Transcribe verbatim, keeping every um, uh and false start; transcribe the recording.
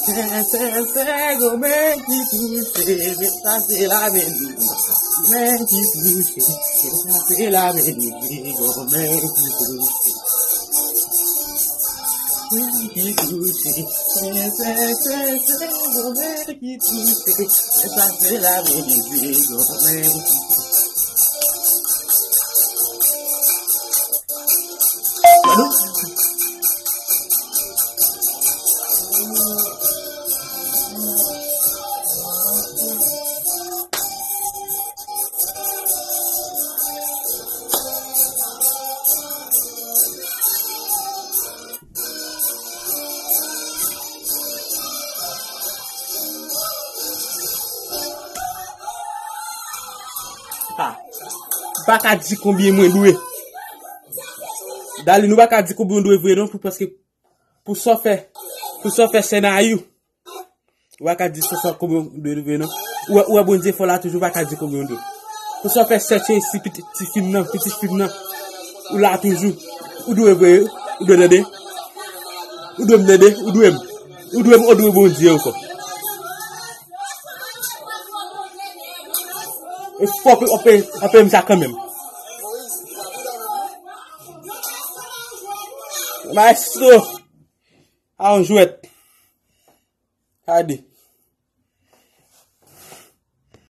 Sè, sè, sè, gon men ki touche, men sa se lamennaj. Men ki touche, men sa se lamennaj. Gon men ki touche, men ki touche. Sè, sè, sè, sè, gon men ki touche, men sa se lamennaj. Gon men ki touche. Ah, m pa ka di konbyen mwen dwe. Dali, nou pa ka di konbyen w dwe vre non, pou, paske pou sa w fè, pou sa w fè sè Nayou, ou pa ka di sa, sa konbyen w dwe vre non. Ou wè, ou wè Bondye fè w la toujou, ou pa ka di konbyen w dwe. Pou sa w fè sè Tracy, pitit, ti fi m nan, pitit fi m nan, ou la toujou. Ou dwe vre, ou dwe tande. Ou dwe m tande, ou dwe m. Ou dwe m, ou dwe Bondye ankò. E fò w peye, w peye m sa kanmenm. Maestro, a yon jwèt. Gade.